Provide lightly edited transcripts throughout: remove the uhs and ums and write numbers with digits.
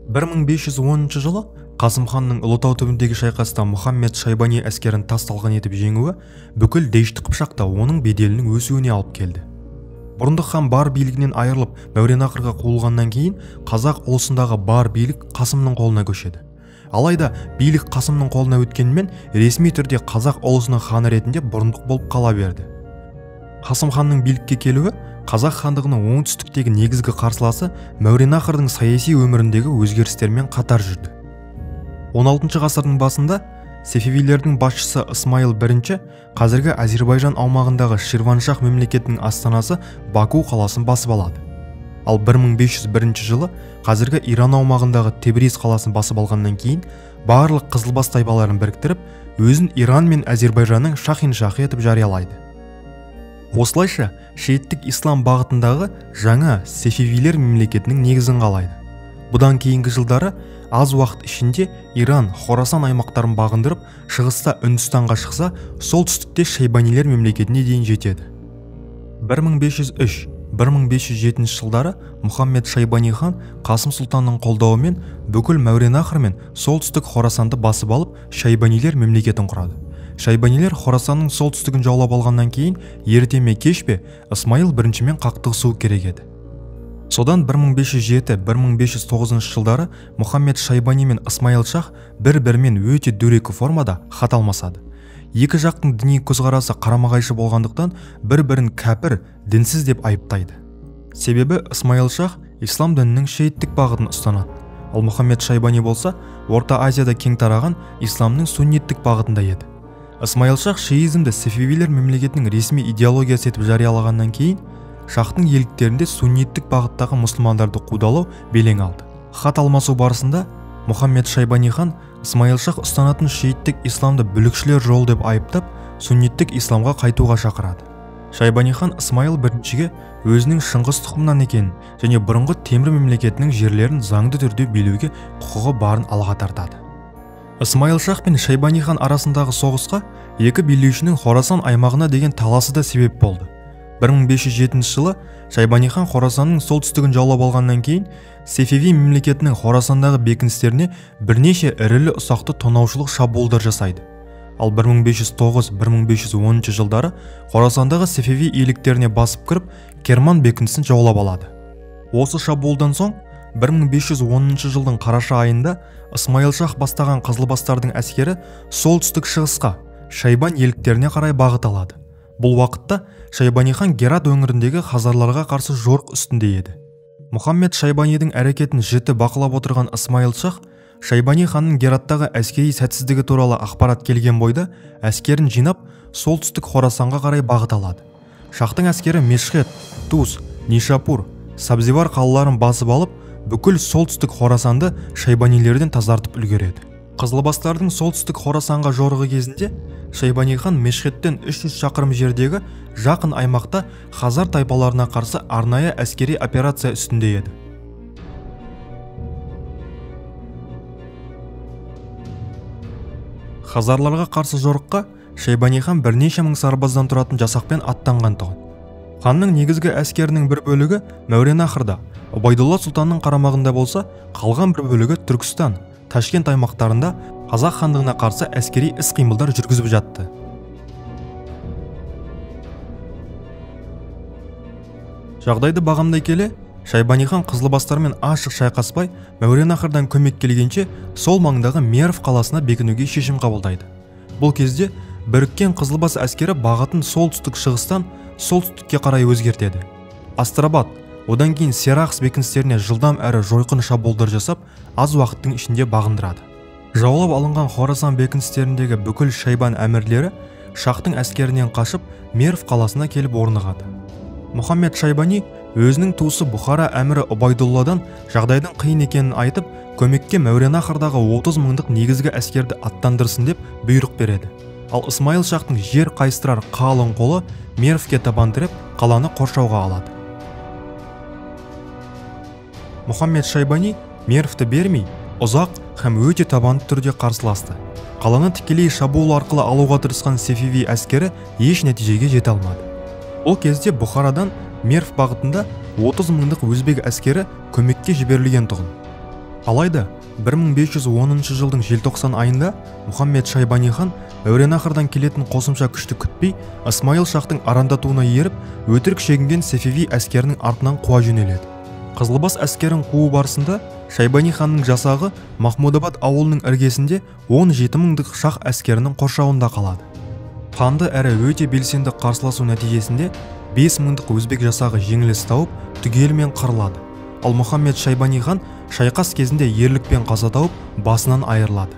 1510 жылы Қасым ханның Ұлытау түбіндегі шайқаста Мұхаммед Шайбани әскерін тас талқан етіп жеңуі бүкіл Дәшті Қыпшақта оның беделінің өсуіне алып келді. Бұрындық хан бар билігінен айырылып, Мәуереннахрға қуылғаннан кейін қазақ ұлысындағы бар билік Қасымның қолына көшеді. Алайда билік Қасымның қолына өткенімен ресми түрде қазақ ұлысының ханы ретінде Бұрындық болып қала берді. Қасым ханның билікке келуі қазақ хандығының оңтүстіктегі негізгі қарсыласы Мәуереннахрдың саяси өміріндегі өзгерістермен қатар жүрді. 16 ғасырдың басында Сефевилердің басшысы Ысмайыл I қазіргі Әзербайжан аумағындағы Ширваншах мемлекетінің астанасы Баку қаласын басып алады. Ал 1501 жылы қазіргі Иран аумағындағы Тебриз қаласын басып алғаннан кейін барлық қызылбас тайпаларын біріктіріп, өзін Иран мен Әзербайжанның шахин-шахы етіп жариялайды. Осылайша шииттік ислам бағытындағы жаңа Сефевилер мемлекетінің негізін қалайды. Бұдан кейінгі жылдары аз уақыт ішінде Иран, Хорасан аймақтарын бағындырып, шығыста Үндістанға шықса, солтүстікте Шайбанилер мемлекетіне дейін жетеді. 1503-1507 жылдары Мұхаммед Шайбани хан Қасым сұлтанның қолдауымен бүкіл Мәуереннахр мен солтүстік Хорасанды басып алып, Шайбанилер мемлекетін құрады. Шайбанилер Хорасанның солтүстігін жаулап алғаннан кейін ерте ме кеш пе Ысмайыл I-мен қақтығысуы керек еді. Содан 1507-1509 жылдары Мұхаммед Шайбани мен Ысмайыл шах бір-бірімен өте дөрекі формада хат алмасады. Екі жақтың діни көзқарасы қарама-қайшы болғандықтан бір-бірін кәпір, дінсіз деп айыптайды. Себебі Ысмайыл шах ислам дінінің шииттік бағытын ұстанады. Ал Мұхаммед Шайбани болса, Орта Азияда кең тараған исламның сунниттік бағытында еді. Ысмайыл шах шиизмді Сефевилер мемлекетінің ресми идеологиясы етіп жариялағаннан кейін шахтың иеліктерінде сунниттік бағыттағы мұсылмандарды қудалау белең алды. Хат алмасу барысында Мұхаммед Шайбани хан Ысмайыл шах ұстанатын шииттік исламды бүлікшілер жолы деп айыптап, сунниттік исламға қайтуға шақырады. Шайбани хан Ысмайыл I-ге өзінің Шыңғыс тұқымынан екенін және бұрынғы Темір мемлекетінің жерлерін заңды түрде билеуге құқығы барын алға тартады. Ысмайыл шах пен Шайбани хан арасындағы соғысқа екі билеушінің Хорасан аймағына деген таласы да себеп болды. 1507 жылы Шайбани хан Хорасанның солтүстігін жаулап алғаннан кейін Сефеви мемлекетінің Хорасандағы бекіністеріне бірнеше ірілі ұсақты тонаушылық шабуылдар жасайды. Ал 1509-1510 жылдары Хорасандағы Сефеви иеліктеріне басып кіріп, Керман бекінісін жаулап алады. Осы шабуылдан соң 1510 жылдың қараша айында Ысмайыл шах бастаған қызылбастардың әскері солтүстік шығысқа, Шайбан иеліктеріне қарай бағыт алады. Бұл уақытта Шайбани хан Герат өңіріндегі хазарларға қарсы жорық үстінде еді. Мұхаммед Шайбанидің әрекетін жіті бақылап отырған Ысмайыл шах Шайбани ханның Гераттағы әскери сәтсіздігі туралы ақпарат келген бойда әскерін жинап, солтүстік Хорасанға қарай бағыт алады. Шахтың әскері Мешхет, Туз, Нишапур, Сабзивар қалаларын басып алып, бүкіл солтүстік Хорасанды шайбанилерден тазартып үлгереді. Қызылбастардың солтүстік Хорасанға жорығы кезінде Шайбани хан Мешхеттен 300 шақырым жердегі жақын аймақта хазар тайпаларына қарсы арнайы әскери операция үстінде еді. Хазарларға қарсы жорыққа Шайбани хан бірнеше мың сарбаздан тұратын жасақпен аттанған тұғын. Ханның негізгі әскерінің бір бөлігі Мәуереннахрда, Убайдулла сұлтанның қарамағында болса, қалған бір бөлігі Түркістан, Ташкент аймақтарында қазақ хандығына қарсы әскери іс-қимылдар жүргізіп жатты. Жағдайды бағамдай келе, Шайбани хан қызылбастармен ашық шайқаспай, Мәуереннахрдан көмек келгенше сол маңдағы Мерв қаласына бекінуге шешім қабылдайды. Бұл кезде біріккен қызылбас әскері бағытын солтүстік шығыстан солтүстікке қарай өзгертеді. Астрабад, одан кейін Серахс бекіністеріне жылдам әрі жойқын шабуылдар жасап, аз уақыттың ішінде бағындырады. Жаулап алынған Хорасан бекіністеріндегі бүкіл шайбан әмірлері шахтың әскерінен қашып, Мерв қаласына келіп орнығады. Мұхаммед Шайбани өзінің туысы Бұхара әмірі Убайдулладан жағдайдың қиын екенін айтып, көмекке Мәуереннахрдағы 30 мыңдық негізгі әскерді аттандырсын деп бұйрық береді. Ал Ысмайыл шахтың жер қайыстырар қалың қолы Мервке табан тіреп, қаланы қоршауға алады. Мұхаммед Шайбани Мервті бермей, ұзақ һәм өте табанды түрде қарсыласты. Қаланы тікелей шабуыл арқылы алуға тырысқан Сефеви әскері еш нәтижеге жете алмады. Ол кезде Бұхарадан Мерв бағытында 30 мыңдық өзбек әскері көмекке жіберілген тұғын. Алайда 1510 жылдың желтоқсан айында Мұхаммед Шайбани хан Мәуереннахрдан келетін қосымша күшті күтпей, Ысмайыл шахтың арандатуына еріп, өтірік шегінген Сефеви әскерінің артынан қуа жөнеледі. Қызылбас әскерін қуу барысында Шайбани ханның жасағы Махмудабад ауылының іргесінде 17 мыңдық шах әскерінің қоршауында қалады. Қанды әрі өте белсенді қарсыласу нәтижесінде 5 мыңдық өзбек жасағы жеңіліс тауып, түгелімен қырылады. Ал Мұхаммед Шайбани хан шайқас кезінде ерлікпен қаза тауып, басынан айырылады.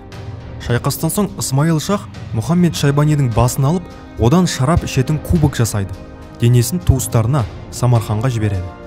Шайқастан соң Ысмайыл шах Мұхаммед Шайбанидің басын алып, одан шарап ішетін кубок жасайды. Денесін туыстарына, Самарқанға жібереді.